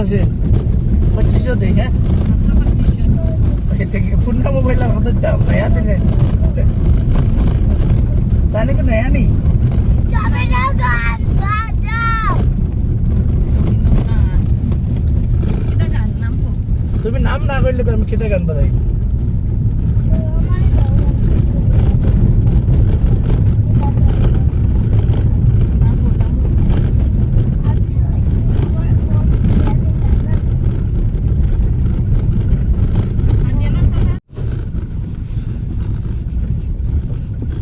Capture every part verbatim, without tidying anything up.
আছে। পঁচিশশো দেই, হ্যাঁ? মাত্র পঁচিশশো। এতে কি পুরনো মোবাইল আর কত দাম? নয়া দিলে। তাহলে কি নয়া নেই? তবে না গান বাজাও। কিতা গান? নাম কও। তুমি নাম না কইলে তো আমি কিতা গান বাজাই?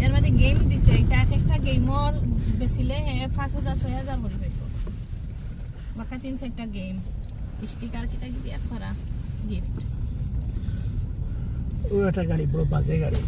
এর মাঝে গেম দিছে, এটা এক একটা গেমর বেচিলে হে পাঁচ হাজার, ছয় হাজার করি পাইব। বাক্কা তিন চাইরটা গেম, স্টিকার কিতা কিবি এক করা গিফট। ও একটা গাড়ি, বড় বাজে গাড়ি।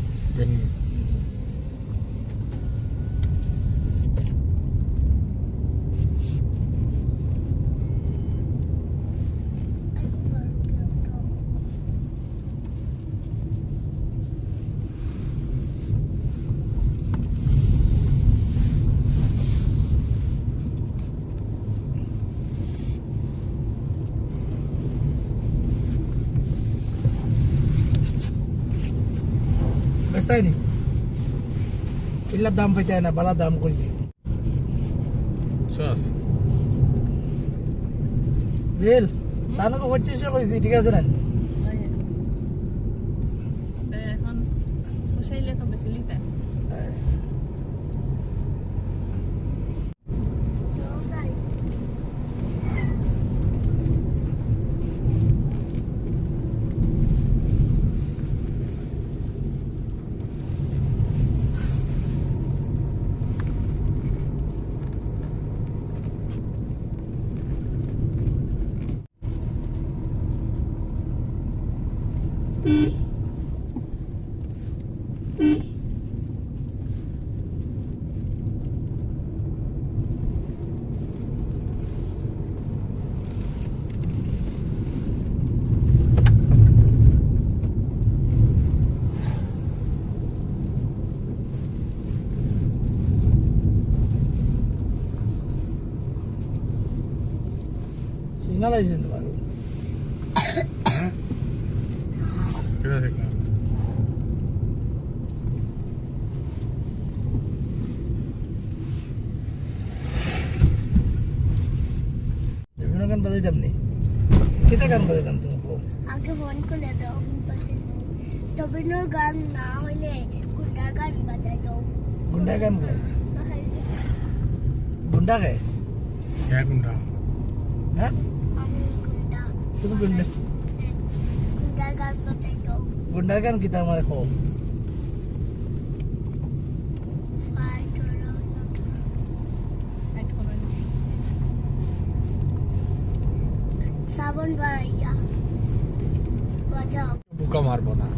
বেচতায় নি? ইল্লা দাম পাইতায় না, বালা দাম কইছি। সস। বিল, তানু কো পঁচিশশো কইছি, ঠিক আছে না? ওই, এ, এখন পোষাইলে তো বেশি লিতে। সিগন্যাল আইছে তোমার। ঠিক আছে, ঠিক আছে। বিভিন্ন গান বাজাইতাম নি। কিতা গান বাজাইতাম তুমি কও? আগে ফোন করে দাও, আমি বাজাই দেব। তবে না গান না হইলে গুন্ডার গান বাজাই দাও। গুন্ডার গান গাই? গুন্ডা গায়? হ্যাঁ, গুন্ডা। হ্যাঁ? আমি গুন্ডা। তুমি গুন্ডা? হ্যাঁ। গুন্ডার গান বাজাই দাও। গুন্ডার গান কিতা আমারে কও? সাবন বাড়াইয়া বাজাও। বুকা মারবো না।